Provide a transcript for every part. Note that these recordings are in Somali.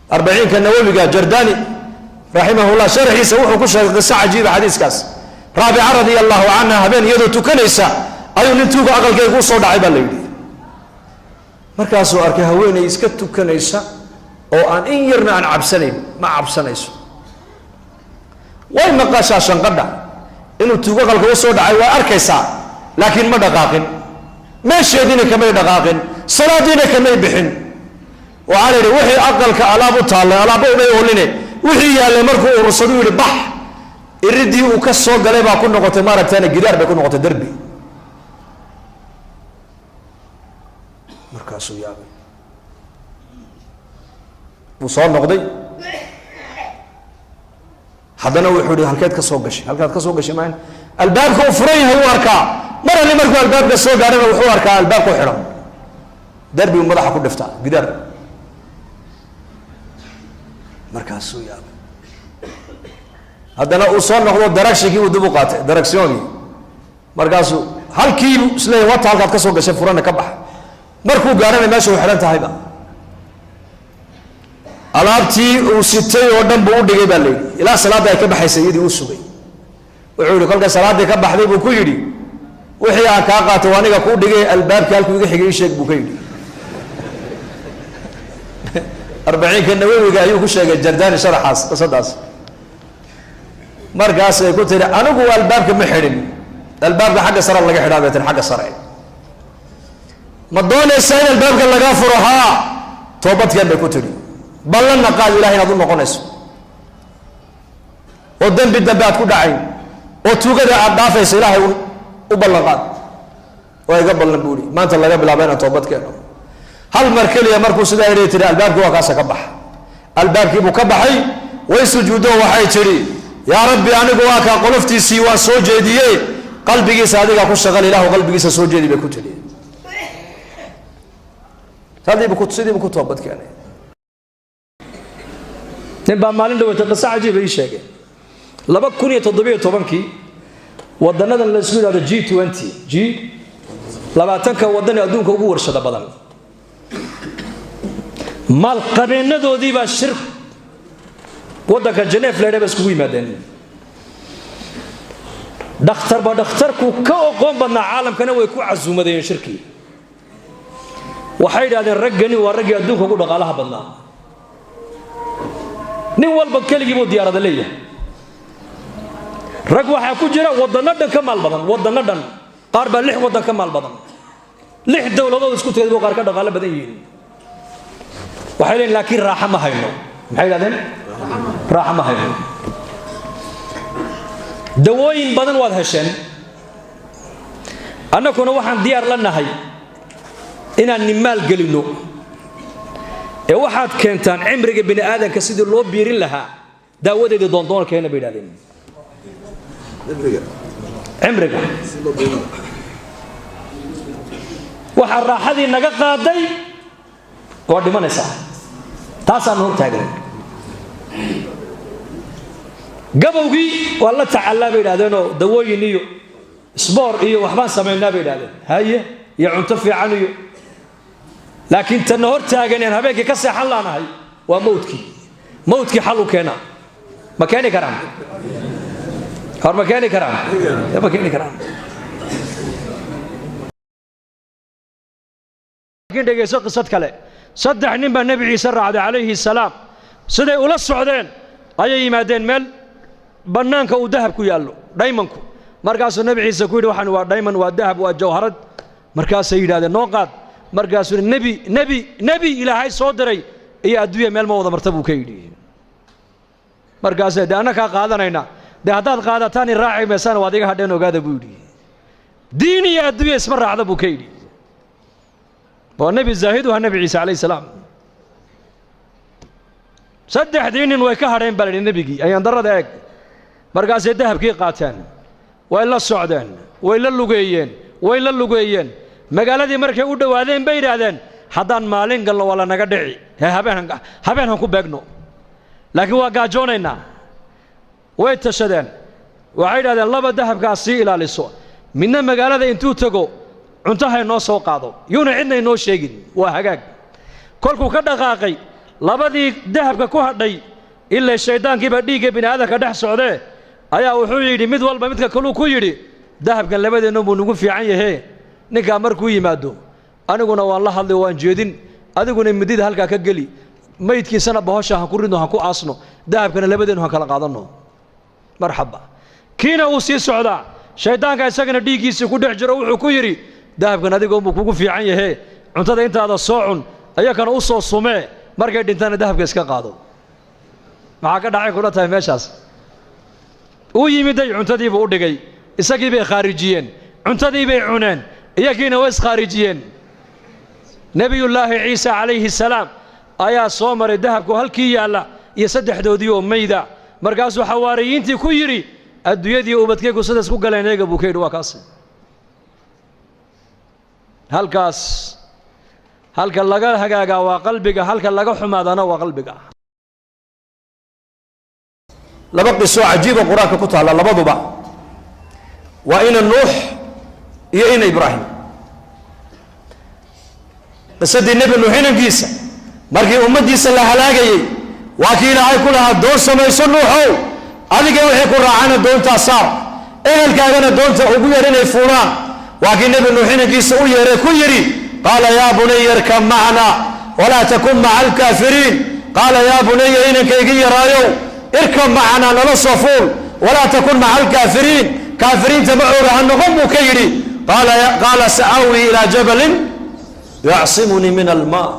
Arbaciinka Nawowiga, Jardani raximahullah, sharxiisa wuxuu ku sheegay qiso cajiiba xadiiskaas. Raabica radia allahu canha habeen iyadoo tukanaysa ayuu nin tuuga aqalkeyga u soo dhacay, baa la yidhi. Markaasuu arkay haweeney iska tukanaysa oo aan in yarna aan cabsanayn. Ma cabsanayso, way maqashaa shanqadha inuu tuugo aqalka u soo dhacay, way arkaysaa, laakiin ma dhaqaaqin, meesheediina kamay dhaqaaqin, salaadiina kamay bixin. Waxaa la yidhi wixii aqalka alaab u taallay, alaabba umay oline, wixii yaallay markuu urursadu yidhi bax, iridii uu ka soo galay baa ku noqotay, maaragtana gidaar bay ku noqotay, derbi. Markaasuu yaabay, wuu soo noqday haddana. Wuxuu yihi, halkeed ka soo gashay? Halkaad ka soo gashay maan albaabka uu furan yahay wuu arkaa. Mar alli markuu albaabka soo gaarhana wuxuu arkaa albaabka u xidhan, derbigu madaxa ku dhiftaa, gidaar. Markaasuu yaabay, haddana uu soo noqdo, daragshinkii uu dib u qaatay, daragsyoogii. Markaasuu halkiibu isleeyahy wata halkaad ka soo gashay furana ka baxa. Markuu gaarhana meesha u xidhan tahayba, alaabtii uu sitay oo dhan buu u dhigay, baa la yidhi, ilaa salaadda ay ka baxaysay iyadii uu sugay. Wuxuu yihi, kolkay salaaddii ka baxday buu ku yidhi, wixii aan kaa qaatay waa aniga kuu dhigay, albaabkii halkuu iga xigay ii sheeg, buu ka yidhi. Arbaciinka Nawowiga ayuu ku sheegay Jardani sharaxaas qisadaas. Markaasay ku tihi, anigu albaabka ma xidhin, albaabka xagga sare laga xidhaa, bay tihi. Xagga sare ma doonaysaa in albaabka lagaa furo? Haa, toobadkeen, bay ku tidhi. Ballanna qaad ilahay inaad u noqonayso oo dembi dambe aad ku dhacayn oo tuugada aad dhaafayso, ilaahay u ballan qaad. Waa iga ballan, buu ihi, maanta laga bilaaba inaan toobad keeno. Hal mar keliya markuu sidaa idhi tihi, albaabkii waa kaasa, ka baxa. Albaabkii buu ka baxay, way sujuuddo, waxay tidhi, yaa Rabbi, anigu waa kaa qoloftiisii waan soo jeediye, qalbigiisa adigaa ku shaqal, ilahu qalbigiisa soo jeedi, bay ku tidhi. Sidiibu ku toobad keenay. Nin baa maalin dhaweyta qiso cajiiba ii sheegay. 2017-kii wadanadan la isku yidhahdo G20, G20-ka waddan ee adduunka ugu warshada badan, maalqabeennadoodii baa shir waddanka Geneef leedha ba iskugu yimaadeen. Dhakhtarba dhakhtarku ka oqoon badnaa caalamkana way ku casuumadeen shirkii. Waxay yidhahdeen, raggani waa raggii adduunka ugu dhaqaalaha badnaa, nin walba keligii buu diyaarada leeyahay. Rag waxaa ku jira waddanno dhan ka maal badan, waddanno dhan, qaar baa lix waddan ka maal badan, lix dowladood isku tagay buu qaar ka dhaqaalo badan yihiin. Waxay leeyiin, laakiin raaxo ma hayno. Maxay yidhahdeen? Raaxo ma hayno. Dawooyin badan waad hesheen, annaguna waxaan diyaar la nahay inaan nimaal gelinno ee waxaad keentaan cimriga bini aadanka sidii loo biirin lahaa daawadeedii doondoonkeena, bay yidhahdeen. Cimriga waxaa raaxadii naga qaaday waa dhimanaysaa, taasaanu hor taagan. Gabowgii waa la tacallaa, bay yidhahdeenoo dawooyin iyo sboor iyo waxbaan samaynaa, bay yidhahdeen, haye, iyo cunto fiican iyo, laakiin tanna hor taaganeen habeenkii ka seexan laanahay waa mawdkii. Mawdkii xal u keena ma keeni karaan? Hor ma keeni karaan? Ma keeni karaan. Laakiin dhegayso qisad kale. Saddex nin baa Nebi Ciise raacday calayhi salaam. Siday ula socdeen ayay yimaadeen meel bannaanka uu dahab ku yaallo, dhaymanku. Markaasuu Nebi Ciise ku yidhi, waxaan waa dhayman, waa dahab, waa jawharad. Markaasay yidhahdeen, noo qaad. Markaasuu yidhi, nebi nebi nebi Ilaahay soo diray iyo adduunya meel ma wada marta, buu ka yidhi. Markaasay, dee annakaa qaadanayna, dee haddaad qaadataan i raaci maysaan, waad iga hadheen, ogaada, buu yidhi. Diin iyo adduunya isma raacda, buu ka yidhi. Waa nebi zaahiduha Nebi Ciise calayhi salaam. Saddexdii nin way ka hadheen, baa la yidhi, nebigii. Ayaan darrada eeg. Markaasay dahabkii qaateen, way la socdeen, way la lugeeyeen, way la lugeeyeen. Magaaladii markay u dhowaadeen bay yidhaahdeen, haddaan maalin galno waa la naga dhici, hee habeen habeen han ku beegno, laakiin waa gaajoonaynaa. Way tashadeen, waxay yidhahdeen, laba dahabkaas sii ilaaliso, midna magaalada intuu tago cunto ha inoo soo qaado, yuuna cidna inoo sheegin. Waa hagaag. Kolkuu ka dhaqaaqay Labadii dahabka ku hadhay, ilaa shayddaankiibaa dhiigga bini aadamka dhex socdee, ayaa wuxuu yidhi mid walba midka kaluu ku yidhi, dahabkan labadeennu buu nagu fiican yahee, ninkaa markuu yimaado aniguna waan la hadlay, waan jeedin, adiguna midida halkaa ka geli, maydkiisana bahosha han ku ridno, han ku aasno, dahabkana labadeennu han kala qaadanno. Marxaba. Kiina uu sii socdaa, shayddaanka isagana dhiiggiisii ku dhex jiro, wuxuu ku yidhi, dahabkan adigoonbuu kugu fiican yahee, cuntada intaada soo cun, ayakana u soo sumee, markay dhintaana dahabka iska qaado. Maxaa ka dhacay kula tahay meeshaas? Uu yimiday, cuntadiibuu u dhigay, isagii bay khaarijiyeen, cuntadii bay cuneen, iyagiina way iskhaarijiyeen. Nebiyullaahi Ciisa calayhi salaam ayaa soo maray dahabku halkii yaalla iyo saddexdoodii oo mayda. Markaasuu xawaariyiintii ku yidhi, adduunyadii ubadkaygu sidaas ku galeen eega, buu ka yidhi. Waa kaasi halkaas. Halka laga hagaagaa waa qalbiga, halka laga xumaadana waa qalbiga. Laba qisoo cajiiba Qur-aanka ku taalla, labaduba waa ina Nuux iyo ina Ibraahim. Qisadii Nebi Nuux inankiisa markii ummaddiisa la halaagayey, waa kii Ilaahay ku lahaa, doon samayso Nuuxow, adiga wixii ku raacana doontaa saar, ehelkaagana doonta ugu yeer inay fuulaan. Waa kii Nebi Nuux inankiisa u yeeray, ku yidhi, qaala yaa bunaya irkab macna walaa takun maca alkaafiriin. Qaala yaa bunaya, inankaygi yaraayow, irkab macnaa, nala soo fuul, walaa takun maca alkaafiriin, kaafiriinta macooga ha noqon, buu ka yidhi. Qaala sa'aawi ilaa jabalin yacsimunii min almaa.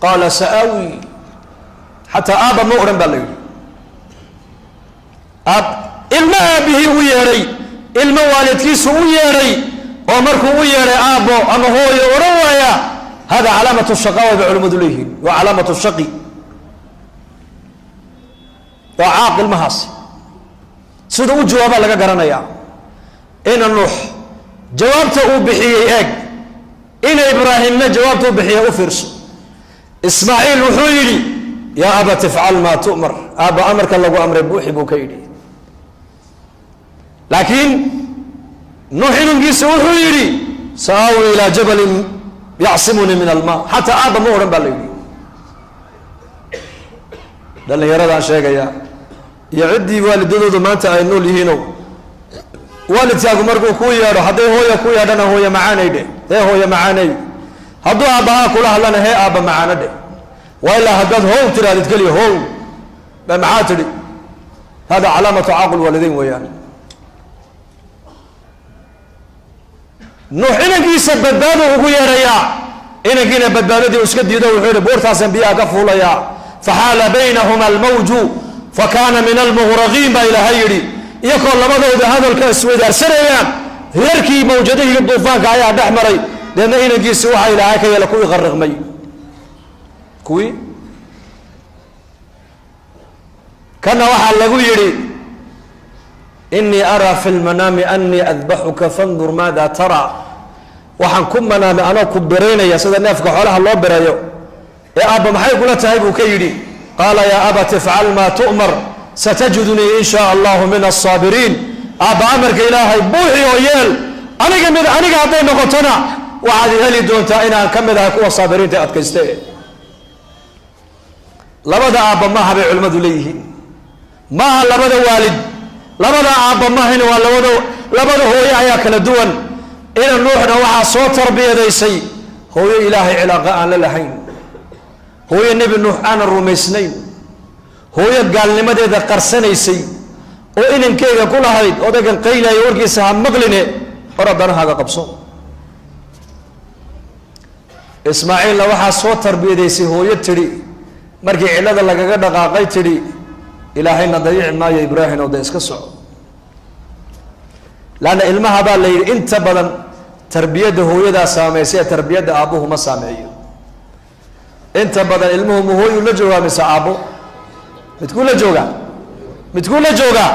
Qaala sa'aawi, xataa aabba ma odhan baa la yidhi. Aab ilmo aabbihii u yeedhay, ilmo waalidkiisu u yeedhay, oo markuu u yeedhay aabbo ama hooyo odhan waaya, hada calaamatu shaqaawa bay culimmadu leeyihiin. Waa calaamatu shaqi, waa caaq ilmahaasi. Sida u jawaabaa laga garanayaa. Ina Nuux jawaabta uu bixiyey eeg, ina Ibraahimna jawaabta uu bixiyey u fiirso. Ismaaciil wuxuu yidhi, yaa abat ifcal maa tu'mar, aabba amarka lagu amray buuxi, buu ka yidhi. Laakiin Nuux inankiisa wuxuu yidhi, sa'aawi ilaa jabalin yacsimunii min almaa. Xataa aabba ma odhan baa la yidhi. Dhallinyaradaan sheegaya iyo ciddii waalidadoodu maanta ay nool yihiinow, waalidkaagu markuu kuu yeedho, hadday hooya ku yeedhana, hooya macaanay dheh, hee hooya macaanay. Hadduu aabbahaa kula hadlana, hee aabba macaano dheh. Waa ilaa haddaad how tirahdid keliya, how ba maxaa tidhi? Hada calaamatu caaqul waalideyn weeyaan. Nuux inankiisa badbaadu ugu yeedhayaa, inankiina badbaadadii uu iska diido. Wuxuu yihi, buurtaasaan biyaha ka fuulayaa. Faxaala baynahuma almawju fakaana min almughraqiin, baa Ilaahay yidhi. Iyakoo labadooda hadalka isweydaarsanayaan, hirarkii mawjadihii duufaanka ayaa dhex maray. Deedna inankiisi waxaa Ilaahay ka yeela kuwii qariqmay, kuwii kana waxaa lagu yidhi, inii araa fi lmanaami anii adbaxuka fandur maada tara. Waxaan ku manaamay anoo ku biraynaya sida neefka xoolaha loo birayo, ee aabba maxay kula tahay, buu ka yidhi. Qaala yaa abat ifcal maa tu'mar satajidunii in shaa allahu min alsaabiriin. Aabba amarka Ilaahay buuxi oo yeel, aniga mid aniga hadday noqotona waxaad heli doontaa inaan ka mid ahay kuwa saabiriinta adkayste. Labada aabba maaha bay culimmadu leeyihiin, maaha labada waalid, labada aabba maahayna, waa labada hooyo ayaa kala duwan. Ina Nuuxna waxaa soo tarbiyadaysay hooyo Ilaahay cilaaqa aan la lahayn, hooyo Nebi Nuux aanan rumaysnayn, hooyo gaalnimadeeda qarsanaysay oo inankeyga ku lahayd, odaygan qaylaya warkiisa ha maqline, or haddana qabso. Ismaaciilna waxaa soo tarbiyadaysay hooyo tidhi markii cillada lagaga dhaqaaqay, tidhi, Ilaahayna dayici maayo Ibraahim oo de iska soco. Laanna ilmaha baa la yidhi inta badan tarbiyadda hooyadaa saameysay ee tarbiyadda aabbuhu ma saameeyo. Inta badan ilmuhu ma hooyuu la joogaa mise aabbo? Midkuu la joogaa? Midkuu la joogaa?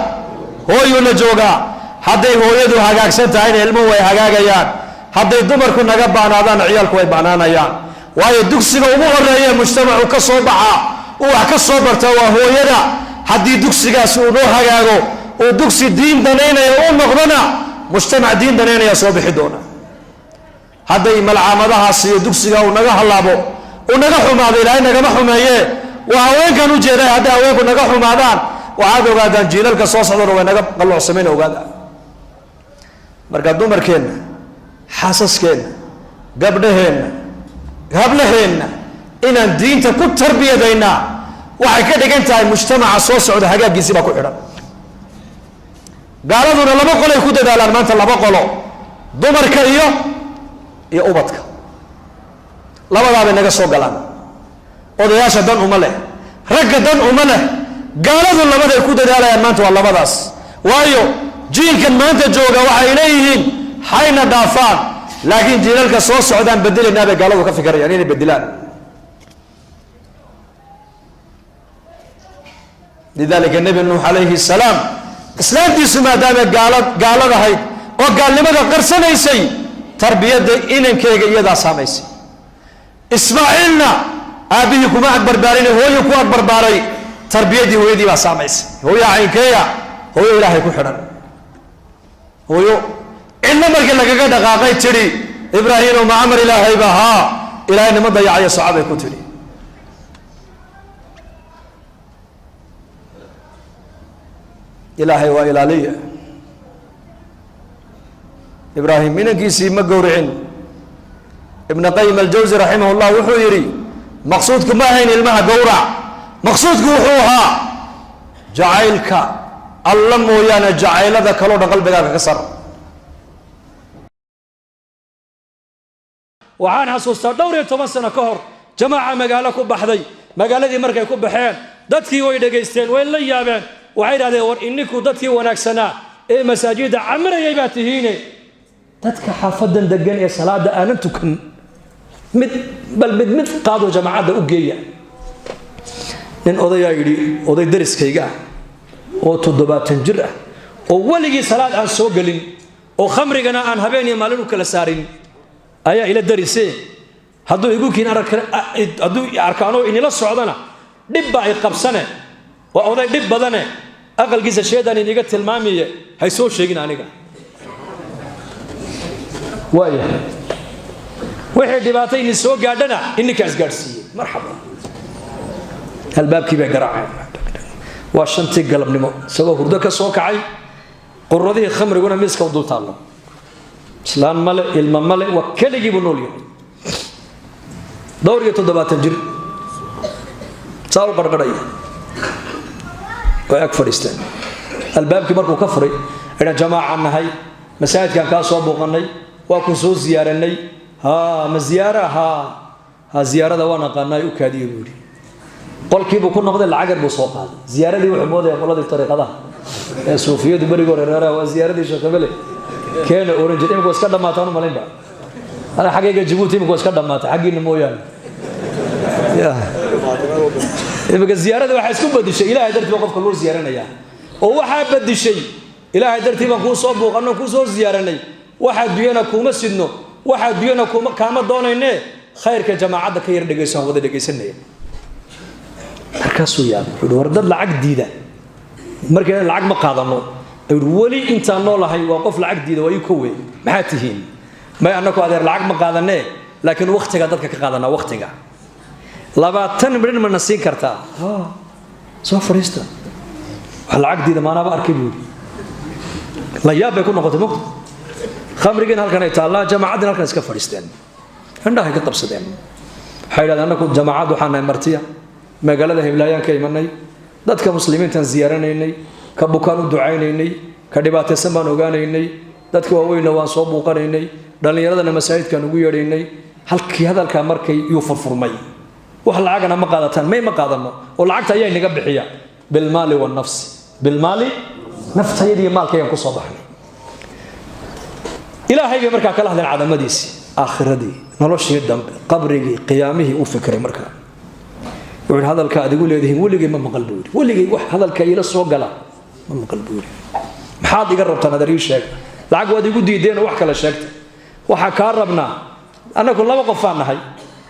Hooyuu la joogaa. Hadday hooyadu hagaagsan tahayna ilmuhu way hagaagayaan. Hadday dumarku naga baanaadaanna ciyaalku way banaanayaan. Waayo dugsiga ugu horeeya mujtamacu ka soo baxaa, uu wax ka soo bartaa, waa hooyada. Haddii dugsigaasi uu noo hagaago, uu dugsi diin danaynaya u noqdona, mujtamac diin danaynaya soo bixi doona. Hadday malcaamadahaas iyo dugsiga uu naga hallaabo, uu naga xumaado, ilaahay nagama xumeeye, waa haweenkan u jeeday. Hadday haweenku naga xumaadaan, waxaad ogaadaan jiilalka soo socdona way naga qalloocsameen, ogaada. Marka dumarkeenna, xaasaskeenna, gabdhaheenna, hablaheenna inaan diinta ku tarbiyadaynaa waxay ka dhigan tahay mujtamaca soo socda hagaaggiisii baa ku xidhan. Gaaladuna laba qolay ku dadaalaan maanta, laba qolo: dumarka iyo ubadka. Labadaabay naga soo galaan. Odayaasha dan uma leh, ragga dan uma leh. Gaaladu labaday ku dadaalayaan maanta waa labadaas. Waayo, jiilkan maanta jooga waxay leeyihiin hayna dhaafaan, laakiin jiilalka soo socdaan bedelaynaa bay gaaladu ka fikirayaan inay bedelaan. Lidalika Nebi Nuux calayhi salaam islaamtiisu maadaama gaaladahayd oo gaalnimada qarsanaysay, tarbiyadda inankeyga iyadaa saamaysay. Ismaaciilna aabbihii kuma agbarbaarin, hooyo ku agbarbaaray, tarbiyaddii hooyadii baa saamaysay. Hooyo caynkeeya, hooyo Ilaahay ku xidhan, hooyo cidna markii lagaga dhaqaaqay tidhi: "Ibraahimo, ma amar Ilaahayba? Haa, Ilaahay nima dayacayo, socabay ku tidhi. Ilaahay waa ilaaliya. Ibraahim inankiisii ma gowricin. Ibn Qayim Aljawsi raximah llah wuxuu yidhi: maqsuudku ma ahayn ilmaha gowrac, maqsuudku wuxuu ahaa jacaylka Alla mooyaane jacaylada kaloo dhan qalbigaaga ka sar. Waxaan xasuustaa dhowr iyo toban sano ka hor jamaaca magaalo ku baxday. Magaaladii markay ku baxeen, dadkii way dhegaysteen, way la yaabeen. Waxay idhahdeen: "War, ininku dadkii wanaagsanaa ee masaajidda camirayay baa tihiine, dadka xaafadan degan ee salaada aanan tukan mid bal mid mid qaado, jamaacadda u geeya." Nin odayaa yidhi: "Oday dariskayga ah oo 70 jir ah oo weligii salaad aan soo gelin oo khamrigana aan habeen iyo maalin u kala saarin ayaa ila darise. Hadduu igu kiin, hadduu arkaanoo inila socdana dhib baa ay qabsane. Waa oday dhib badane, aqalkiisa sheedaan iniga tilmaamiye, hay soo sheegin aniga. Waayahay, wixii dhibaato ini soo gaadhana ininkaa isgaadhsiiyey." Marxaba. Albaabkii bay garaaceen. Waa 5tii galabnimo, isagoo hurdo ka soo kacay, quradihii khamriguna miiska u dul taallo. Islaan male, ilma male, waa keligii buu nool yahay, dhowr iyo 70 jir, saa u qarqarhaya. Way ag fadhiisteen. Albaabkii markuu ka furay, idhan: "Jamaacaan nahay, masaajidkaan kaa soo booqanay, waa ku soo ziyaaranay." "Ha, ma ziyaara? Ha ha, ziyaarada waan aqaanaa, u kaadiye," buu yidhi. Qolkiibuu ku noqday, lacag yar buu soo qaaday. Ziyaaradii wuxuu moodaya qoladii tariiqadaha ee suufiyadu berigii hore reeraha waa ziyaaradii sheekhabele keena oran jir. Imika waa iska dhammaataan u malaynba ana xaggayga Jabuuti, imika waa iska dhammaatay, xaggiina mooyaane. Ya, imika ziyaaradii waxaa isku badishay Ilaahay dartii baa qofka loo ziyaaranayaa, oo waxaa badishay Ilaahay dartii baan kuu soo buuqanno, kuu soo ziyaaranay, waxa adduunyana kuuma sidno, waxa adduunyana kuma kaama doonayne, khayrka jamaacadda ka yar dhegayso, aan wada dhegaysanaya. Markaasuu yaabay, wuxuu war dad lacag diida markayna lacag ma qaadano. Ayuu weli intaan noolahay waa qof lacag diida, waa ii kowe. "Maxaa tihiin?" "May, annaku adeer lacag ma qaadanee, laakiin waktiga dadka ka qaadanaa. Waktiga 20 midhin mana siin kartaa? Soo fadhiista. Wax lacag diida maanaaba arkay," buu yidhi. La yaab bay ku noqotay mogta. Khamrigiina halkan ay taallaa, jamaacaddiina halkan iska fadhiisteen, indhahay ka qabsadeen. Waxay yidhahdeen: "Annaku jamaacad waxaan nahay martiya, magaalada Heblaayaan ka imanay, dadka muslimiintaan ziyaaranaynay, ka bukaan u ducaynaynay, ka dhibaataysan baan ogaanaynay, dadka waaweynna waan soo buuqanaynay, dhallinyaradana masaajidkaan ugu yeedhaynay." Halkii hadalkaa markay yuu furfurmay: "Wax lacagana ma qaadataan?" "May, ma qaadano." "Oo lacagta ayaa inaga bixiya?" "Bilmaali wanafsi, bilmaali, naftayadiiyo maalkaygaan kusoo baxnay." Ilaahay bay markaa kala hadleen, cadamadiisii, aakhiradii, noloshii dambe, qabrigii, qiyaamihii. U fikiray markaa, wuxuu yidhi: "Hadalka aad igu leedihiin weligay ma maqal," buu yidhi. "Weligay wax hadalka iila soo gala ma maqal," buu yidhi. "Maxaad iga rabtaan? Adeer, ii sheega. Lacag waad igu diideen oo wax kale sheegta. Waxaa kaa rabnaa, annagu laba qofaan nahay,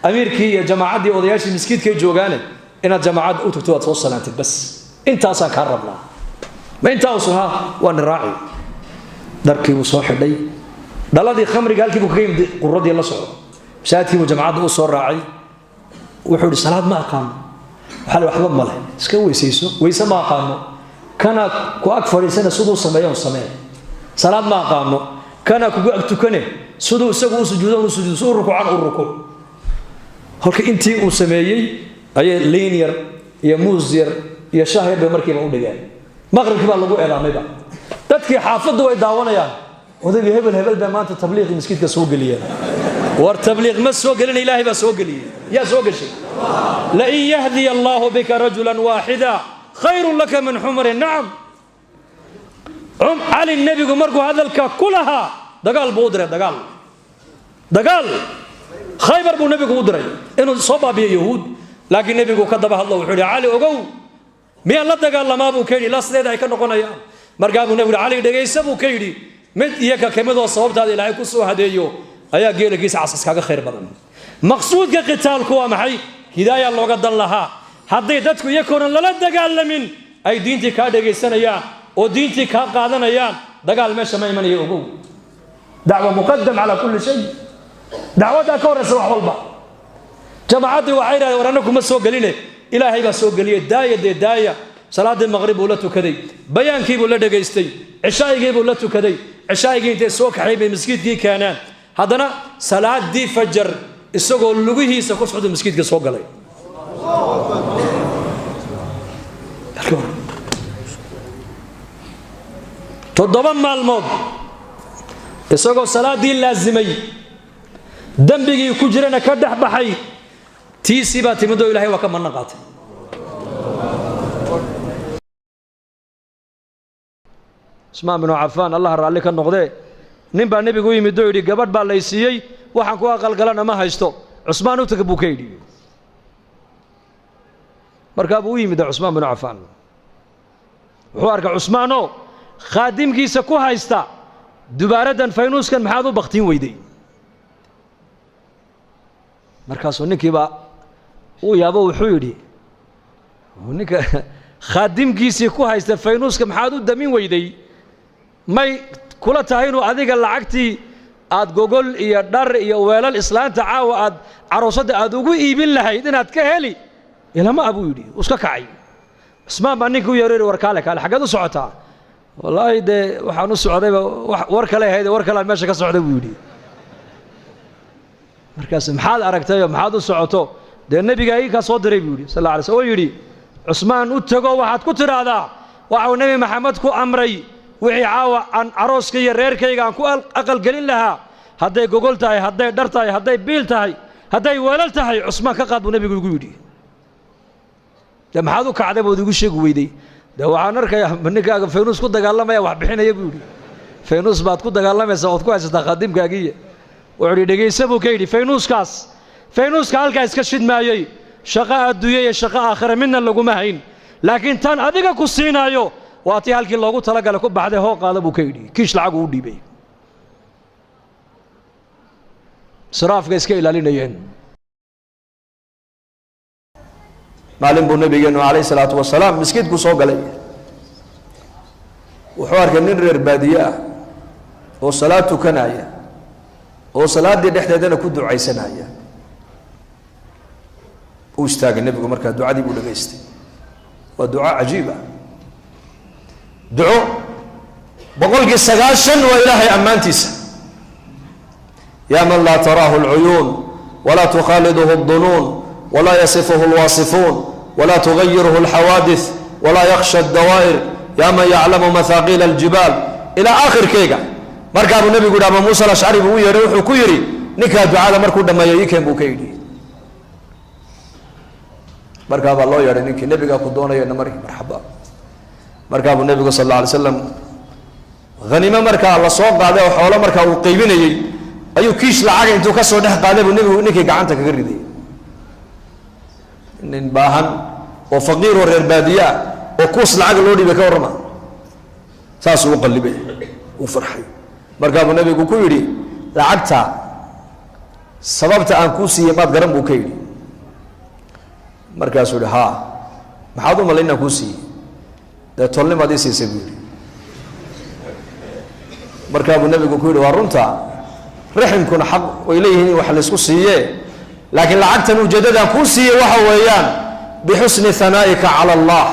amiirkii iyo jamaacaddii odayaashii miskiidkay joogaane, inaad jamaacadda u tagto, waad soo salaantid, bas intaasaan kaa rabnaa." "Ma intaa usun? Ha, waa ni raaci." Dharkii buu soo xidhay. Dhaladii khamriga halkii buu kaga yimid, quradii la socdo. Masaajidkii buu jamacadda u soo raacay. Wuxuu yidhi, "Salaad ma aqaano." Waxaa la, "Waxba male, iska weysayso." "Weyse ma aqaano." "Kana ku ag fadhiisana, siduu sameeyo samee." "Salaad ma aqaano." "Kana kugu ag tukane, siduu isagu u sujuudo u sujuudo, si u rukuucan u rukuuc." Halka intii uu sameeyey ayay liin yar iyo muus yar iyo shah yar bay markiiba u dhigeen. Maqribkii baa lagu eedaamayba. Dadkii xaafaddu way daawanayaan: "Odaygii hebel hebel baa maanta tabliiqii maskiidka soo geliyeen." War tabliiq ma soo gelina, Ilaahay baa soo geliyey. Yaa soo geshay? لئن يهدي الله بك رجلا واحدا خير لك من حمر النعم. Cali nebigu markuu hadalka ku lahaa, dagaal buu u diray, dagaal, dagaal Khaybar buu nebigu u diray inuu soo baabiyo Yahuud. Laakiin nebigu ka daba hadlo, wuxuu yidhi, "Cali, ogow, miyaan la dagaalamaa?" buu ka yidhi. Ilaa sideeda ay ka noqonayaan. Markaa buu nebigu yidhi, "Cali, dhegaysa," buu ka yidhi, "mid iyo ka kamidoo sababtaada Ilaahay ku soo hadeeyo ayaa geelagiisa casas kaaga khayr badan." Maqsuudka qitaalku waa maxay? Hidaaya looga dan lahaa. Hadday dadku iyakoonan lala dagaalamin ay diintii kaa dhegaysanayaan oo diintii kaa qaadanayaan, dagaal meesha ma imanayo. Ogow, دعوة مقدم على كل شيء. Dacwaddaa ka horraysa wax walba. Jamaacaddii waxay yidhahdeen, "War annagu ma soo geline, Ilaahay baa soo geliyey, daaya dee, daaya." Salaaddii maqrib buu la tukaday, bayaankii buu la dhegaystay, cishaa'igii buu la tukaday. Cishaa'igii intay soo kaxay bay maskiidkii keeneen. Haddana salaadii fajar isagoo lugihiisa ku socda maskiidka soo galay. 7 maalmood isagoo salaadii laasimay, dembigii ku jirana ka dhex baxay, tiisii baa timidoo Ilahay waa ka manno qaatay. Cusmaan binu Cafaan, Allah raalli ka noqdee, nin baa nebigu u yimid oo yidhi, "Gabadh baa lay siiyey, waxaan ku aqalgalana ma haysto, Cusmaan u taga," buu ka yidhi. Markaa buu u yimid Cusmaan binu Cafaan. Wuxuu arkay Cusmaanoo khaadimkiisa ku haysta dubaaraddan, "Faynuuskan maxaad u baktiin weyday?" Markaasuu ninkiibaa uu yaabo. Wuxuu yidhi, "Ninka khaadimkiisii ku haysta faynuuska maxaad u damin weyday, may kula tahay inuu adiga lacagtii aad gogol iyo dhar iyo weelal islaanta caawa aad caroosadda aad ugu iibin lahayd inaad ka heli ilama ah?" buu yidhi. Uu iska kacay. Cusmaan baa ninkii u yeero: "War kaale, kaale, xaggeed u socotaa?" "Wallaahi dee waxaan u socdayba war kale ahayd, war kalean meesha ka socday," buu yidhi. Markaas, "Maxaad aragtayoo maxaad u socoto?" "Dee nebiga ii kaa soo diray," buu yidhi, sal alla alay sl, oo yidhi, "Cusmaan u tago, waxaad ku tidhaahdaa waxau Nebi Maxamed ku amray wixii caawa aan carooska iyo reerkayga aan ku aqalgelin lahaa, hadday gogol tahay, hadday dhar tahay, hadday biil tahay, hadday weelal tahay, Cusmaan ka qaad buu nebigu igu yidhi." "Dee maxaad u kacday bood igu sheegi weyday?" "Dee waxaan arkayaa ninkaaga faynuus ku dagaalamaya, wax bixinaya," buu yidhi. "Faynuus baad ku dagaalamaysaa ood ku haysataa khaadimkaagiiya." Wuxuu yidhi, "Dhegaysa," buu ka yidhi, "faynuuskaas, faynuuska halkaa iska shidmaayey, shaqo adduunya iyo shaqo aakhira midna laguma hayn, laakiin tan adiga ku siinaayo waa tii halkii loogu talagalay ku baxday. Hoo, qaada," buu ka yidhi. Kiish lacag uu u dhiibay. Israafka iska ilaalinayeen. Maalin buu nabigeenu calayh salaatu wasalaam miskiidku soo galay. Wuxuu arkay nin reer baadiye ah oo salaad tukanaya, oo salaaddii dhexdeedana ku ducaysanaya. Uu istaagay nebigu, markaa ducadii buu dhegaystay. Waa duco cajiib ah, duco 90% waa Ilaahay ammaantiisa. يا من لا تراه العيون ولا تخالطه الظنون ولا يصفه الواصفون ولا تغيره الحوادث ولا يخشى الدوائر، يا من يعلم مثاقيل الجبال، إلى آخر keyga. Markaabuu nebigu yidhi, Abu Muusa Alashcari buu u yeedhay. Wuxuu ku yidhi, "Ninkaa ducada markuu dhammeeyo ii keen," buu ka yidhi. Markaa baa loo yeedhay ninkii. "Nebigaa ku doonaya, namari." "Marxaba." Markaa buu nebigu sal alla alay slam haniimo markaa la soo qaaday oo xoolo markaa uu qaybinayey ayuu kiish lacaga intuu ka soo dhex qaaday buu nebigu ninkii gacanta kaga riday. Nin baahan oo faqiir oo reer baadiye ah oo kuus lacag loo dhiibay, ka warrama! Saasuu u qallibay, uu farxay. Markaa buu nebigu ku yidhi, "Lacagta sababta aan kuu siiyey maad garan?" buu ka yidhi. Markaasuu yihi, "Haa, maxaad u malay inaan kuu siiyey?" "Dee tolnimaad ii siisay," buu yidhi. Markaa buu nebigu ku yidhi, "Waa runta." Raximkuna xaq way leeyihiin in wax laysku siiye, laakiin lacagtan ujeeddadan kuu siiye waxa weeyaan bixusni hanaa'ika cala Allah,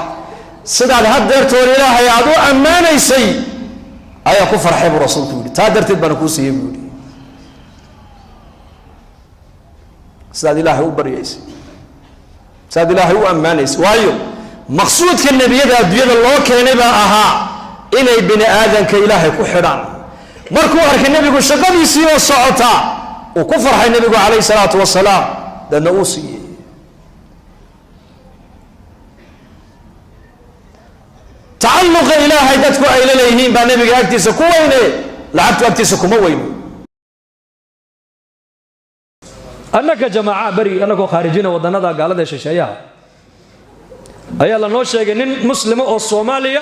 sidaad haddeertoon Ilaahay aada u ammaanaysay ayaa ku farxay buu rasuulku yidhi, taa darteed baana kuu siiyey buu yidhi. Sidaad Ilaahay u baryaysay, sidaad Ilaahay u ammaanaysay, waayo maqsuudka nebiyada adduunyada loo keenay baa ahaa inay bini aadanka Ilaahay ku xidhaan. Markuu arkay nebigu shaqadiisii oo socota, uu ku farxay nebigu calayhi salaatu wasalaam, deedna uu siiyey. Tacalluqa Ilaahay dadku ay la leeyihiin baa nebiga agtiisa ku weyne, lacagtu agtiisa kuma weyno. Annaka jamaaca beri annagoo khaarijina waddannada gaalada ee shisheeyaha ayaa lanoo sheegay nin muslima oo Soomaaliya,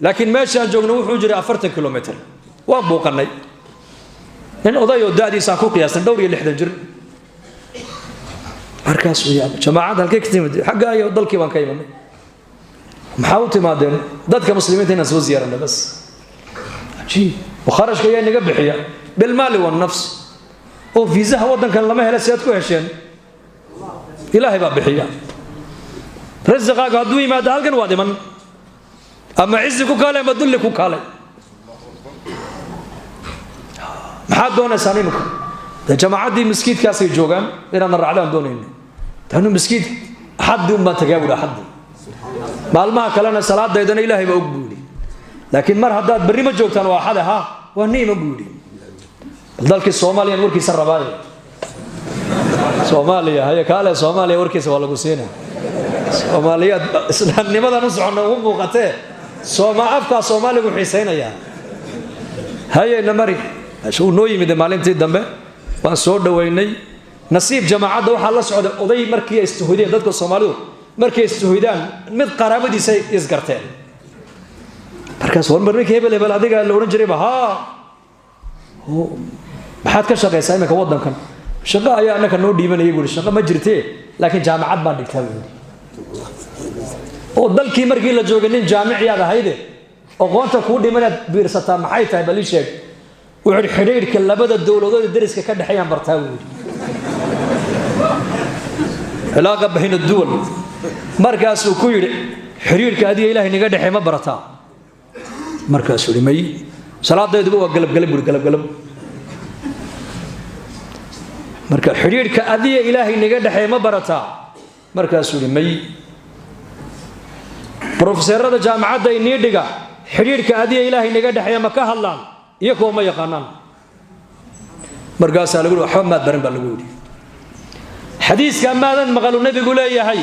laakiin meeshaan joogno wuxuu jiray 40 kilomitr. Waan buuqannay nin oday oo da'diisaan ku qiyaasnay dhowr iyo 60 jir. Markaasuu yaabay, jamaacadda halkay ka timid? Xagga ayo dalkii baan ka imanay. Maxaa u timaadeen? Dadka muslimiinta inaan soo ziyaaranay bas. Cajiib, kharashka ayaa naga bixiya bilmaali wannafs, oo fiisaha waddankan lama hela, si aad ku hesheen? Ilaahay baa bixiya. Rasiqaagu hadduu yimaado halkan waad iman, ama cizi ku kaalay ama dulli ku kaalay. Maxaad doonaysaan imika? Dee jamaacaddii maskiidkaasay joogaan, inaadna raacdaan doonayna. Tanu maskiid axaddii un baan tagaa buhi, axaddii, maalmaha kalena salaadaydana Ilaahay baa og buu yidhi. Laakiin mar haddaad berri ma joogtaan waa axade, ha waa niima buu yidhi. Bal dalkii Soomaaliyan warkiisa rabaaye, Soomaaliya haye kaale, Soomaaliya warkiisa waa lagu siina. Soomaaliyaad islaamnimadan u soconna ugu muuqatee, sooma afkaa Soomaaligu xiisaynayaa. Hayeyna mari uu noo yimid maalintii dambe, waan soo dhoweynay. Nasiib jamaacadda waxaa la socday oday. Markii ay istuhudeen dadka Soomaalidu, markay istuhudaan mid qaraabadiisay isgarteen. Markaas war mar ninkii hebel hebel adiga la odhan jirayba, haa, maxaad ka shaqaysaa iminka waddankan? Shaqo ayaa annaka noo dhiibanayay buuri. Shaqo ma jirtee, laakiin jaamacad baan dhigtaa buuri. Oo dalkii markii la joogay nin jaamiciyaad ahayde, aqoonta kuu dhimanaad biirsataa maxay tahay? Bal ii sheeg. Wuxuu yidhi xidhiidhka labada dowladood ee deriska ka dhexeeyaan bartaa buu yidhi, cilaaqa bayna duwal. Markaasuu ku yidhi xidhiidhka adiga Ilaahay naga dhexeey ma barataa? Markaasuu yidhi may, salaadayduba waa galabgalab buuri, galabgalab. Marka xidhiidhka adiga Ilaahay naga dhexeey ma barataa? Markaasuu yidhi may. Brofeseerada jaamacadda inii dhiga xidhiidhka adiga Ilaahay naga dhexeeya ma ka hadlaan? Iyo kuwa ma yaqaanaan. Markaasaa lagu yidhi waxba maad baran baa lagu yidhi. Xadiiska maadan maqalu nebigu leeyahay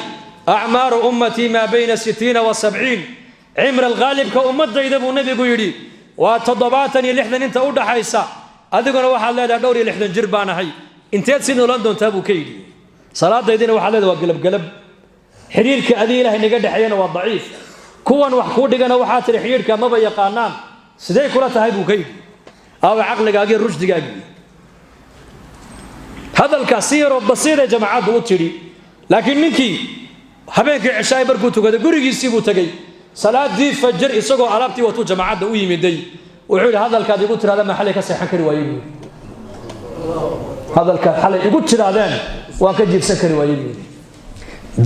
acmaaru ummatii maa bayna 60 wa 70, cimra alghaalibka ummadayda buu nebigu yidhi waa 70 iyo 60 inta u dhaxaysa. Adiguna waxaad leedahay dhowr iyo 60 jir baan ahay, inteed si noolaan doontaa buu ka yidhi. Salaadaydina waxaad leedahay waa galabgalab, xidhiirka adiga Ilaahay naga dhexeeyana waa daciif, kuwan wax kuu dhigana waxaa tidhi xidhiirka maba yaqaanaan, sidee kula tahay buu ka yidhi. Aawa caqligaagii, rushdigaagii? Hadalkaas si yaroo basiiday jamaacaddu u tidhi, laakiin ninkii habeenkii cishaay markuu tukaday gurigiisii buu tegey. Salaadii fajr isagoo alaabtii watuu jamaacadda u yimiday. Wuxuu yidhi hadalkaad igu tirahdeen maa xalay ka seexan kari waayey buu yidhi, hadalkaad xalay igu tirahdeen waan ka jiibsan kari waayey buu yidhi.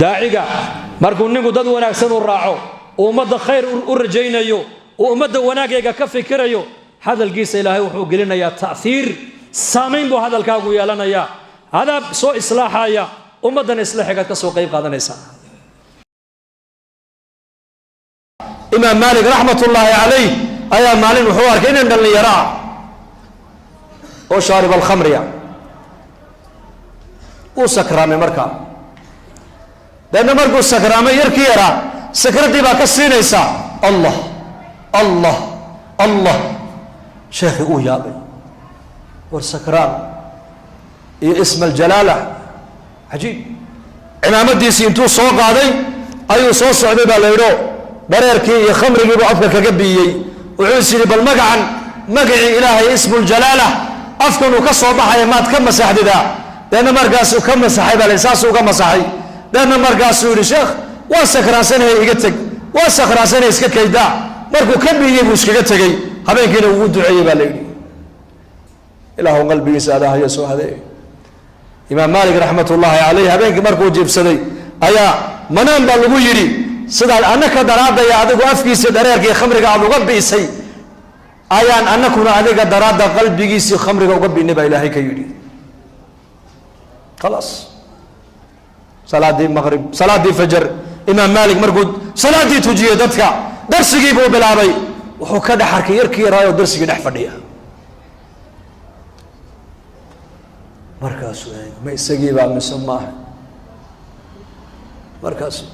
Daaciga markuu ninku dad wanaagsan u raaco, uu ummadda khayr u rajaynayo, uu ummadda wanaagayga ka fikirayo, hadalkiisa Ilaahay wuxuu gelinayaa ta'hiir, saamayn buu hadalkaagu yeelanayaa, adaa soo islaaxaya ummaddan, islaaxigaad ka soo qayb qaadanaysaa. Imaam Maalik raxmatullaahi calayh ayaa maalin wuxuu arkay inan dhallinyaro ah oo shaarib alkhamriya, uu sakraamay. Markaa deedna markuu sakraamay yarkii yaraa sakraddii baa ka siinaysa Allah Allah Allah. Sheekhii uu yaabay, war sakraan iyo isma aljalaala, cajiib. Cimaamadiisii intuu soo qaaday ayuu soo socday baa la yidho, dhareerkii iyo khamrigiibuu afka kaga biiyey. Wuxuu is yidhi bal magacan, magacii Ilaahay ismuljalaala afkanuu ka soo baxaya maad ka masaxdidaa? Deedna markaasuu ka masaxay baa la, saasuu uga masaxay. Deedna markaasuu yidhi sheekh waan sakraansanaya, iga teg, waan sakraansanaya, iska kaydaa. Markuu ka biiyey buu iskaga tegey, habeenkiina ugu duceeyey baa la yidhi. Ilaahu qalbigiisa adahaya soo hadeey. Imaam Maalik raxmatullaahi caleyh habeenkii markuu jiibsaday ayaa manaan baa lagu yidhi, sidaad annaka daraadaya adigu afkiisii dhareerkii khamriga aada uga bi'isay, ayaan annakuna adiga daraadda qalbigiisii khamriga uga bi'nay, baa Ilaahay ka yidhi. Khalaas, salaadii maqrib, salaaddii fajar, Imaam Maalik markuu salaaddii tujiyey dadka, darsigii buu bilaabay. Wuxuu ka dhex arkay yarkii yaraayoo darsigii dhex fadhiya. Markaasuu eegay, ma isagiibaa mise maaha? Markaasu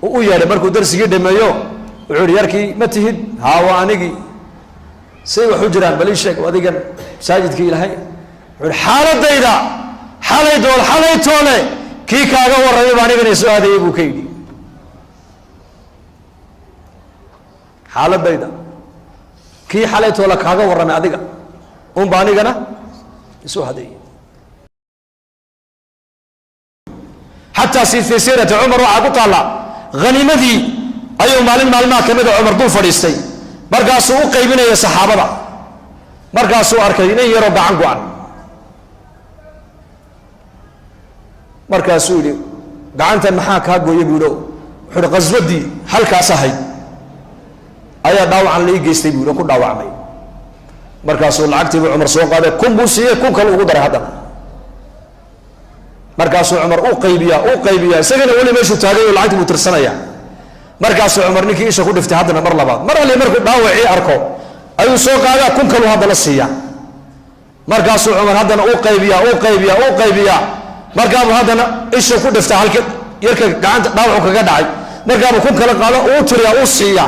uu u yeedhay. Markuu darsigii dhameeyo wuxuu yihi, yarkii ma tihid? Haa, waa anigii. Say wax u jiraan bal ii sheeg, adigan masaajidkii Ilaahay. Wuxuu yihi, xaaladayda xalay dool xalay toole kii kaaga warramay baa anigana soo aadayay, buu ka yidhi. Xaaladayda kii xalay toole kaaga warramay adiga unba anigana isoo hadeeyey. Xataa si fii siirati Cumar waxaa ku taalla, haniimadii ayuu maalin maalmaha ka mida Cumar dul fadhiistay. Markaasuu u qaybinaya saxaabada. Markaasuu arkay nin yaroo gacan go-an. Markaasuu yidhi, gacantan maxaa kaa gooya, buu yidhi. Wuxuu yihi, qaswadii halkaas ahayd ayaa dhaawacan la ii geystay, buu yidhi, oo ku dhaawacmay. Markaasuu lacagtiibuu Cumar soo qaaday, 1000 buu siiyey, 1000 kale ugu daray haddana. Markaasuu Cumar u qaybiyaa, u qaybiyaa, isagana weli meeshuu taagay oo lacagtii buu tirsanaya. Markaasuu Cumar ninkii isha ku dhiftay haddana mar labaad. Mar alli markuu dhaawacii arko ayuu soo qaadaa, 1000 kaluu haddana siiya. Markaasuu Cumar haddana u qaybiyaa, u qaybiyaa, u qaybiyaa. Markaabuu haddana isha ku dhiftaa halka yarka gacanta dhaawacu kaga dhacay. Markaabuu 1000 kala qaado, uu tiriyaa, uu siiya.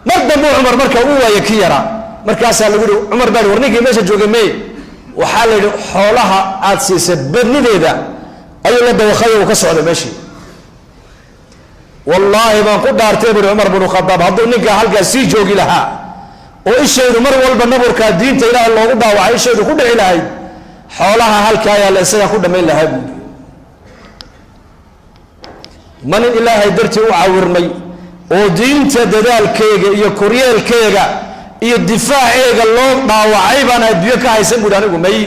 Mar dambu Cumar marka uu waaya ki yaraa. Markaasaa lagu yihi, Cumar baa war ninkii meesha joogay mey? Waxaa la yidhi, xoolaha aad siisay badnideeda ayuu la dawakhay, uu ka socday meeshii. Wallaahi baan ku dhaartay, buri Cumar binu Khadaab, hadduu ninkaa halkaas sii joogi lahaa oo ishaydu mar walba naburkaa diinta Ilaahay loogu dhaawacay ishaydu ku dhici lahayd, xoolaha halkaa yaalla isagaa ku dhammayn lahaa, buuri. Ma nin Ilaahay dartii u cawirmay oo diinta dadaalkeega iyo koryeelkeega iyo difaaceega loo dhaawacay baan adduunyo ka haysan, buuri. Anigu may,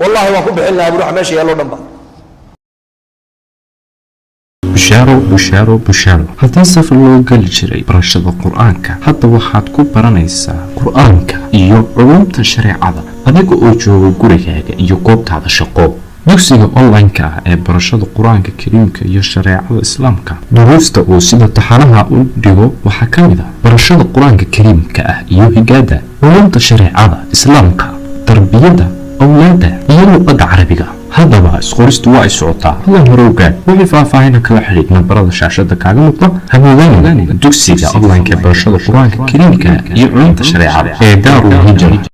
wallahi waan ku bixin lahaa, buri, wax meesha yaallo dhan ba. Bushaaro, bushaaro, bushaaro! Haddii safar loo geli jiray barashada Qur-aanka, hadda waxaad ku baranaysaa Qur-aanka iyo culumta shareecada adiga oo jooga gurigaaga iyo goobtaada shaqo. Dugsiga online-ka ah ee barashada Qur-aanka Kariimka iyo shareecada Islaamka, duruusta uu sida taxanaha u dhigo waxaa ka mid ah barashada Qur-aanka Kariimka ah iyo higaada, culumta shareecada Islaamka, tarbiyada awlaadda iyo luqadda Carabiga. Haddaba isqoristu waa ay socotaa, hadan hore ogaad. Wixii faahfaahina kala xidhiidh nambarada shaashada kaaga muuqda. Hamoodaan dugsiga online-ka ee barashada Qur-aanka Kariimka iyo culumta shareecada ee Daarul Hijra.